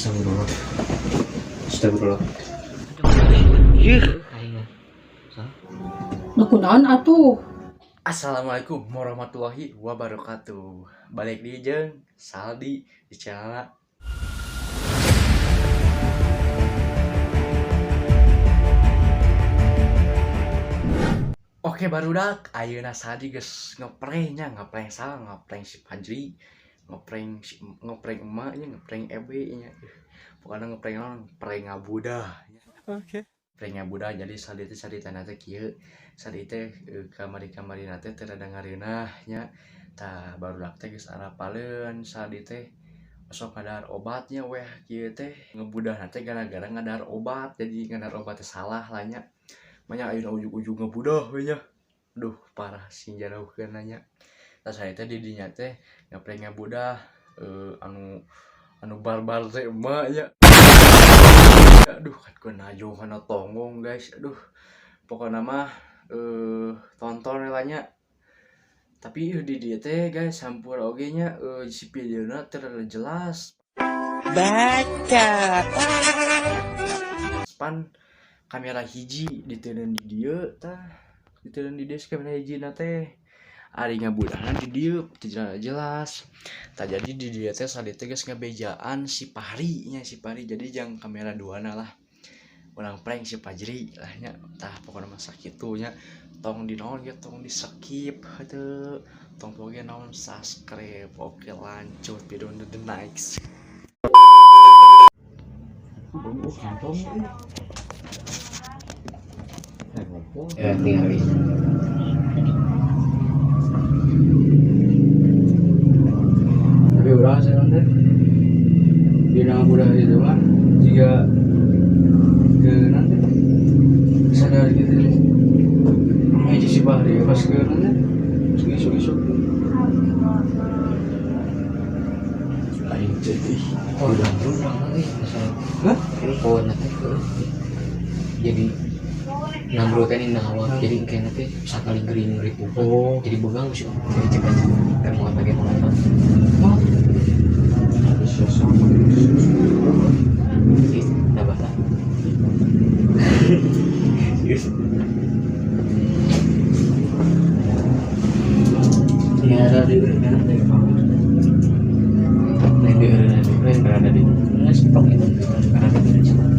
Astagfirullah. Astagfirullah. Ih, Nah, kunaon atuh? Assalamualaikum warahmatullahi wabarakatuh. Balik di jeung Saldi di channel. Oke barudak, ayeuna Saldi geus ngeprank nya, ngeprank salah, ngeprank si Fajri, ngeprank si, ngeprank emak nya, ngeprank Ebe nya. Pokoknya ngeprank naon, ngeprank ngabudah nya. Oke. Prank ngabudah. Jadi Saldi teh caritana teh kieu. Saldi teh kamari-kamari teh teu rada ngareunah nya. Tah barudak teh geus arapaleun Saldi teh osok ngadahar obatnya weh kieu teh ngebudahna teh gara-gara ngadahar obat. Jadi ngadahar obat teh salah lah nya. Banyak ayeuna ujug-ujug ngebudah we nya. Duh, parah sing jarauhkeun nya. Tah saya teh di dinya teh ngeprank ngabudah anu anu barbar teh emak nya. Aduh, kan gua najong kana tonggong guys. Aduh, pokoknya mah tonton lah nya. Tapi di dieu teh guys hampura oge nya, si videona teu rada jelas. Baca. Span kamera hiji diteundeun di dieu tah. Diteundeun di dieu si kamera hiji na teh. Ari ngabudahna di dieu teu jelas. Tah jadi di dieu teh Saldi teh geus ngabejaan si Pahri nya, si Pahri. Jadi jang kamera duana lah. Urang prank si Fajri lah nya. Tah pokona mah sakitu nya. Tong di naon ge tong di skip heuteut. Tong poge naon subscribe. Oke lanjut video the next. Ya, tinggal habis. Tapi udah saya nanti dina budak itu mah jika ke nanti sadar gitu nih si Bahri pas ke nanti pas isuk-isuk Lain jadi. Oh, udah urang euy masalah. Hah? Oh, nanti jadi ngambil teh ini awak jadi kayaknya teh sakali gering ribu. Oh. Jadi begang sih. Jadi cepat kan mau apa mau apa. Wah. Bisa sama. Ih, nambah lah. Yes. Ya ada di nanti Lain di lain berada di stok itu karena di stok.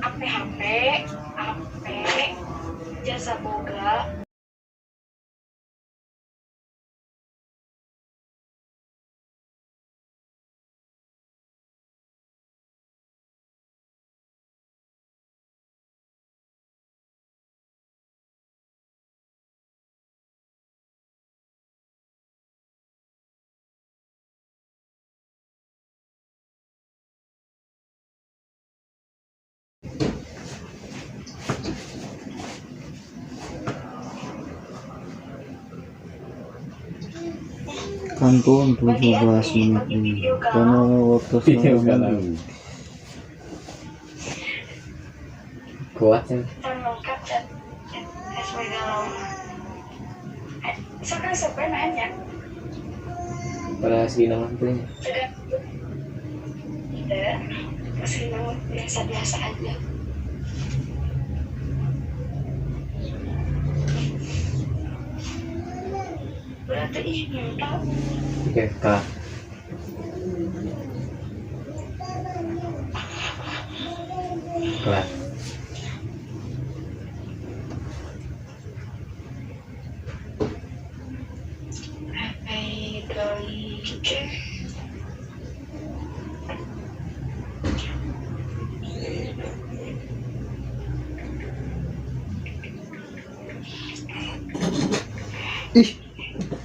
APHP, AP, jasa boga, Kantun 17 menit ini karena waktu Video selama galau. mandi. Kuat ya. lengkap dan SW galau. Sok resep nanya. Pada segi nama teh. Tidak. Tidak. Masih biasa-biasa aja. Berarti ih mental. Oke, kak. Kelar. I don't care. Ih,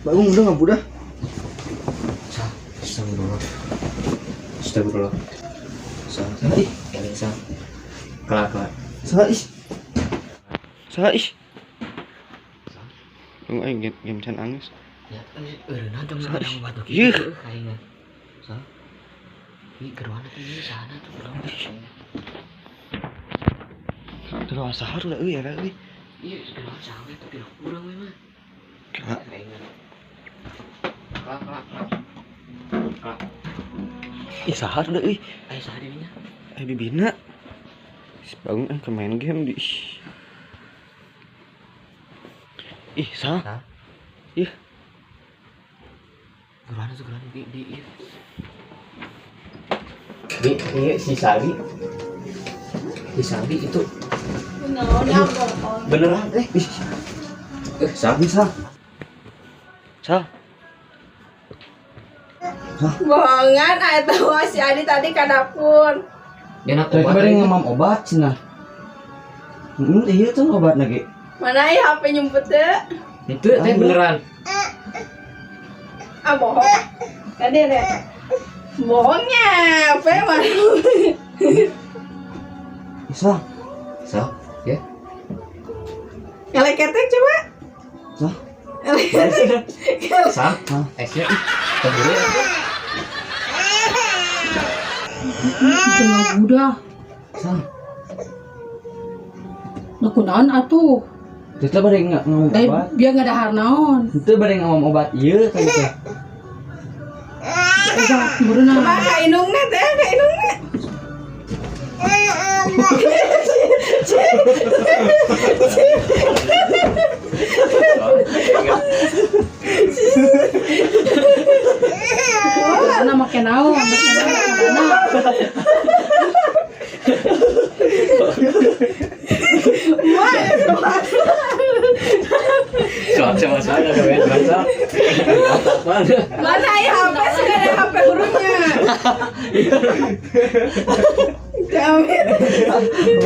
Bagong udah nggak budah? Astagfirullah. Astagfirullah. Salah. Ih, paling salah. Kelak kelak. Saha ih. Saha ih. Tunggu aing game can angis. Ya, eureunna tong ada obat nu Yeuh. kitu aing. Saha? Ih, geroan teh ieu sahana tuh geroan. Terus saha udah euy era euy. Ieu geroan saha we tuh pira urang we mah. Kelak. Aing. Kelak kelak kelak. Kelak. Ih saha udah euy. Aya saha dirinya? Eh bibina. Bangun ke main game di. Ih, saha? Ih. Geroan tuh geroan di ieu. Di ieu si Sari. Si Sari itu beneran eh. Eh, Sabi sah. Sah. Bohongan, eta mah si Adi tadi ka dapur. Enak Tadi obat. bari ngemam obat cenah. Iya tuh obat lagi. Mana ya HP nyumput teh? Itu teh beneran. Ah bohong. Tadi deh. Bohongnya, HP mah. Sah. Sah, ya. Ngeleketek coba. Sah. Ngeleketek. Sah. Esnya ih. Keburu ya. Tengah udah. Sah. Nah kunaon atuh. Itu bari ngomong Dari obat. biar nggak dahar naon. Itu bari ngomong obat ieu tadi teh. Obat berenang. Coba ka indungna teh, ka indungna. Karena make naon, make naon, make naon. Sama saya ada berasa. Mana ya HP sih ada HP hurufnya. Jamin.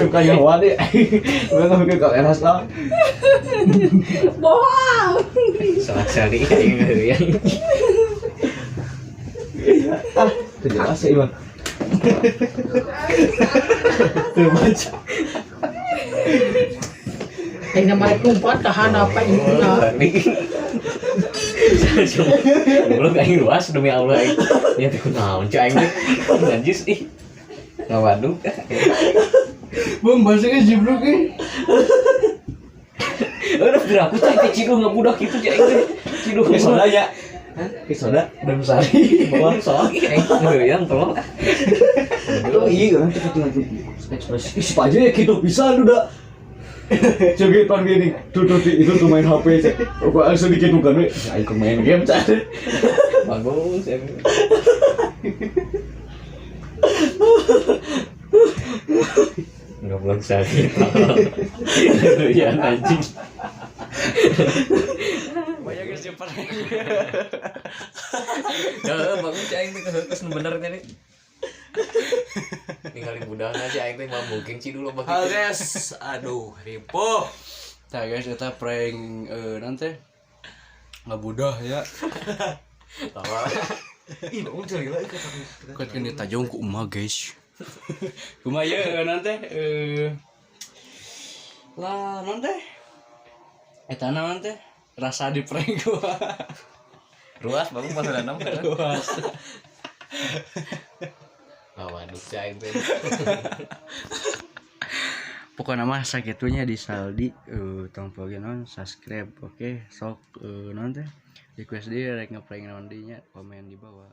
Bukan yang wali. Bukan mikir kalau eras lah. Bohong. Salah sari aing ngeureun. Ah, itu jelas ya Iwan. Tuh baca. Aing nama rek lompat ka handap ka indungna. Goblok aing luas demi Allah aing. Ya teh kunaon cai aing teh. Najis ih. Ngawaduk. Bang bahasanya jibruk ih. Udah beraku cai teh ciduh ngabudak kitu cai aing teh. Ciduh Ke soda ya. Ke soda dan sari. Bawang soal ih aing ngeureun tolong. Oh iya orang tuh tinggal ekspresi. Ih, si Pak ya gitu bisa lu dah. Joget pan gini, tuh tuh itu tuh main HP cek. Gua langsung dikit bukan we. Ayo main game cek. Bagus emang. Goblok sakit. Ya anjing. Banyak guys yang pernah. Heeh, bagus aing teh keus nu bener teh. Ningali budakna si aing teh mah mungkin ci dulu bagi. Halo guys, aduh ripuh. Tah guys, eta prank nanti ngabudah ya. Tawa. Ih, bangun cari lagi Kuat kan ditajong ku emak guys. Kumaha ye nanti lah nanti eta naon teh rasa di prank gua. Ruas bangun pas ada enam kan. Ruas. Waduh, si aing teh. Pokoknya mah sakitunya di Saldi tong poge naon subscribe oke sok naon teh request dia rek ngeprank naon dinya komen di bawah.